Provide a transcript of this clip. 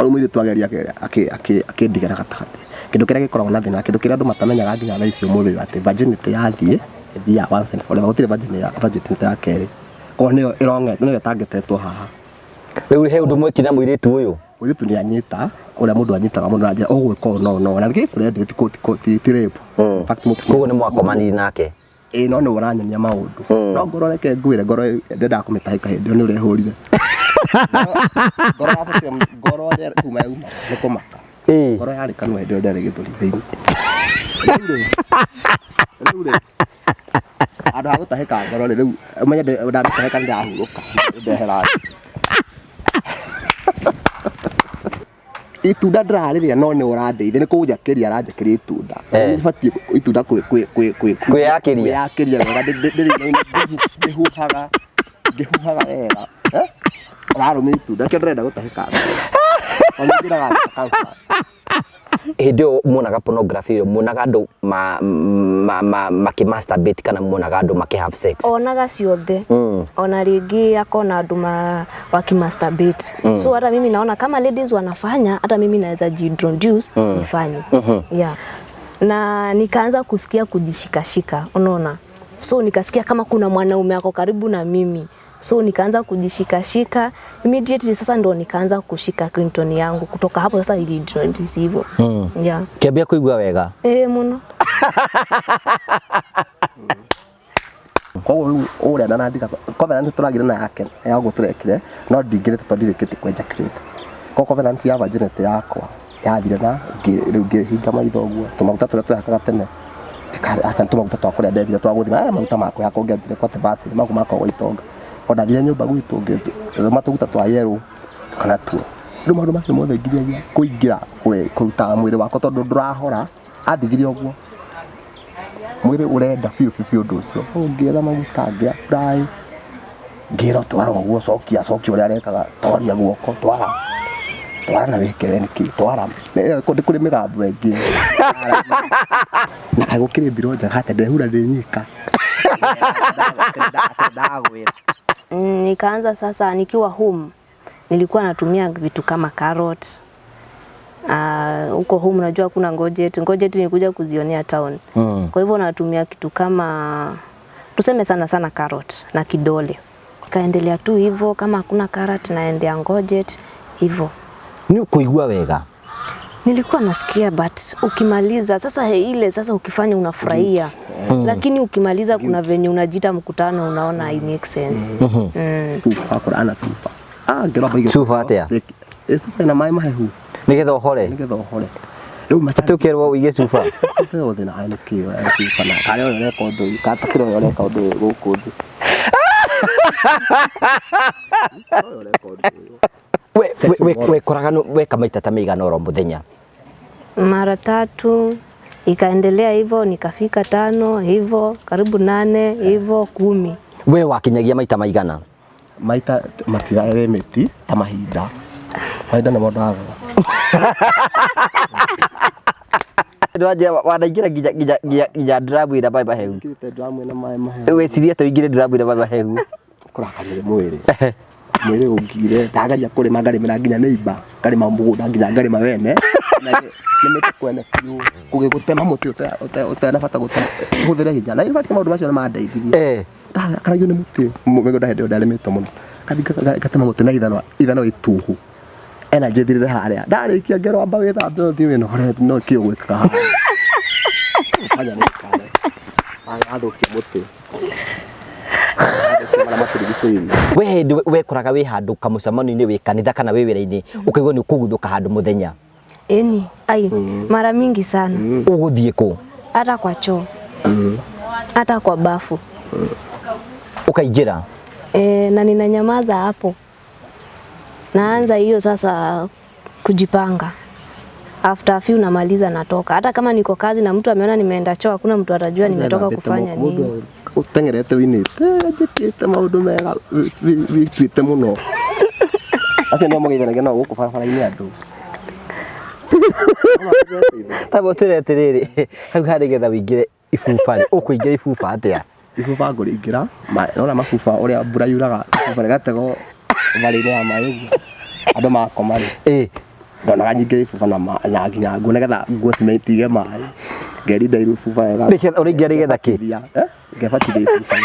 Rĩu mũirĩtu ageria akĩndigĩra gatagatĩ. Kĩndũ kĩrĩa gĩkoragwo na thĩna, kĩndũ kĩrĩa andũ matamenyaga nginya thaa ici ũmũthĩ ũyũ atĩ virginity yathiĩ, ĩthiaga once and forever, gũtirĩ virginity ya kerĩ. Koguo nĩyo ĩrong'etwo, nĩyo ĩtangetetwo haha. Rĩu he ũndũ mwekire na mũirĩtu ũyũ? Mũirĩtu nĩ anyita ũrĩa mũndũ anyitaga mũndũ na njĩra ũgwĩka ũũ na ũũ na ũũ, na nĩ gĩkũrendete ti rape. In fact, mũtumia- Koguo nĩ mwakomanire nake? Ĩĩ no nĩwe ũranyonia maũndũ. No ngoro reke ngwĩre ngoro ndendaga kũmĩtahĩka hĩndĩ ĩyo nĩ ũrehũrire. Ngoro yacokire ngoro kuma yauma nĩ kũmaka. Ngoro yarĩ kanua hĩndĩ ĩyo ndĩarĩ gĩthũri thĩinĩ. Rĩu rĩ handũ ha gũtahĩka ngoro rĩ rĩu ũmenye ndamĩtahĩka nĩ ndahurũka ndehera. Itunda ndĩrarĩrĩa no nĩ ũrandeithia nĩ kũnjakĩria aranjakĩria itunda. Eh. Nĩ batiĩ itunda kwĩ kwĩ kwĩ kwĩ Kwĩyakĩria. kwĩyakĩria wega ngĩhuhaga ngĩhuhaga wega. Eh? Ũrarũmia itunda nĩkĩo ndĩrenda gũtahĩka. Ona njĩraga cancer. Hĩndĩ ĩyo muonaga pornography ĩyo muonaga andũ ma, ma, ma, makĩ masturbate kana muonaga andũ makĩ have sex? Onaga ciothe. Ona rĩngĩ akona andũ ma wakimasturbate. So hata mimi naona kama ladies wanafanya, hata mimi naweza jiintroduce nifanye. Yeah. Na nikaanza kusikia kujishikashika, unaona. So nikasikia kama kuna mwanaume ako karibu na mimi. So nikaanza kujishikashika immediately, sasa ndo nikaanza kushika Clinton yangu. Kutoka hapo sasa iliintroduce hivyo. Yeah. Kĩambia kũigua wega. Eh, muno. Koguo rĩu ũrĩa na nandika covenant tũragire na yake ya ũguo tũrekire no ndingĩrĩte tondũ ndirĩkĩtie kwenja crate. Koguo covenant ya virginity yakwa yathire na rĩu ngĩhinga maitho ũguo tũmaguta tũrĩa twehakaga tene aca nĩ tũmaguta twa kũrĩa ndethire twa gũthima aya maguta ma kwĩhaka ũngĩathire kwa Vaseline mau makoragwo itonga. O ndathire nyũmba gwitũ ngĩrũma tũguta twa yellow kana tuo. Rĩu maũndũ macio mothe nginyagia kũingĩra kũruta mwĩrĩ wakwa tondũ ndũrahora andigire ũguo. Mwĩrĩ ũrenda biũ biũ biũ ũndũ ũcio. Rĩu ngĩetha maguta ngĩ apply ngĩrwo twara ũguo cokia cokia ũrĩa arekaga toria guoko twara twara na wĩkĩre nĩkĩ twara nĩ kũrĩ mĩgambo ĩngĩ na kaĩ gũkĩrĩ mbiro njega atĩ ndehura ndĩ nyika ndagwĩra. Nikaanza sasa nikiwa home nilikuwa natumia vitu kama carrot. Huko home unajua kuna ngojeti, ngojeti nilikuja kuzionea town. Kwa hivyo natumia kitu kama tuseme sana sana carrot na kidole. Kaendelea tu hivyo, kama hakuna carrot naendea ngojeti hivyo. Ni kuigua wega? Nilikuwa nasikia but ukimaliza sasa ile sasa ukifanya unafurahia. Lakini ukimaliza kuna venye unajiita mkutano unaona it makes sense. Cuba kũrana cuba. Ah, ngĩrwo maige Cuba atĩa? Cuba ĩna maĩ mahehu. Nĩgetha ũhore? Nĩgetha ũhore. Rĩu macani. Atĩ ũkerwo ũige cuba? Cuba yothe na nĩ kĩo ya cuba na karĩa ũyũ ũreka ũndũ ũyũ, kata kĩrĩa ũyũ ũreka ũndũ ũyũ gũkũ thĩ. Ũyũ ũreka ũndũ ũyũ. Wekoraga weka maita ta maigana oro mũthenya? Mara 3 ikaendelea hivyo nikafika 5 hivyo karibu 8 hivyo 10. We wakinyagia maita maigana? Maita matirarĩ mĩti ta mahinda. Mahinda nĩmo ndagaga. Ndwanja wanaingĩra nginya nginya nginya nginya dramu ĩna maĩ mahehu. Ingĩrĩte dramu ĩna maĩ mahehu. Wĩcirie atĩ ũingĩre dramu ĩna maĩ mahehu. Kũrakanĩre mwĩrĩ. Mwĩrĩ ũngire ndageria kũrĩma ngarĩmĩra nginya neighbor, ngarĩma mũgũnda nginya ngarĩma wene. Na nĩ mĩtĩ kwene biũ. Gũgĩgũtema mũtĩ ũtena bata gũtema. Hũthĩre hinya. Na in fact maũndũ macio nĩ mandeithirie. Ndakaragio nĩ mũtĩ. Mũgũnda hĩndĩ ĩyo ndarĩmĩtwo mũno. Ngathiĩ ngatema mũtĩ na ithanwa, ithanwa ituhu. Energy thirire harĩa. Ndarĩkia ngerwo amba wĩthambe ũthiĩ wĩnogore no kĩ ũgwĩkaga haha. Fanya nĩ kare. Athũkia mũtĩ. Athũkia marĩa matũrigicĩirie. We hĩndĩ wekoraga wĩ handũ kamũcemanio-inĩ wĩ kanitha kana wĩ wĩra-inĩ ũkaigua nĩ ũkũguthũka handũ mũthenya? Ĩni, ai, mara mingi sana. Ũgũthiĩ kũ? Hata kwa choo. Hata kwa bafu. Ukaingĩra? Na ninanyamaza hapo. Naanza hiyo sasa kujipanga. After a few namaliza natoka. Hata kama niko kazi na mtu ameona nimeenda choo, hakuna mtu atajua nimetoka kufanya nini. Ũteng'erete winĩte, njĩkĩte maũndũ mega, wĩtuĩte mũno. Acio nĩo mũgeithanagia nao gũkũ barabara-inĩ andũ. Ta mũtwĩre atĩrĩrĩ, hau ha nĩgetha ũingĩre ibuba rĩ, ũkũingĩra ibuba atĩa? Ibuba ngũrĩingĩra, nona mabuba ũrĩa mbura yuraga, ibuba rĩgategwo barĩ-inĩ ya maĩ ũguo, andũ makoma rĩ. Ndonaga nyingĩ ibuba na na nginya nguo nĩgetha nguo cimetige maĩ. Ngerinda ibuba wega. Nĩkĩ- ũraingĩra nĩgetha kĩ? Eh? Ngebatithia ibuba.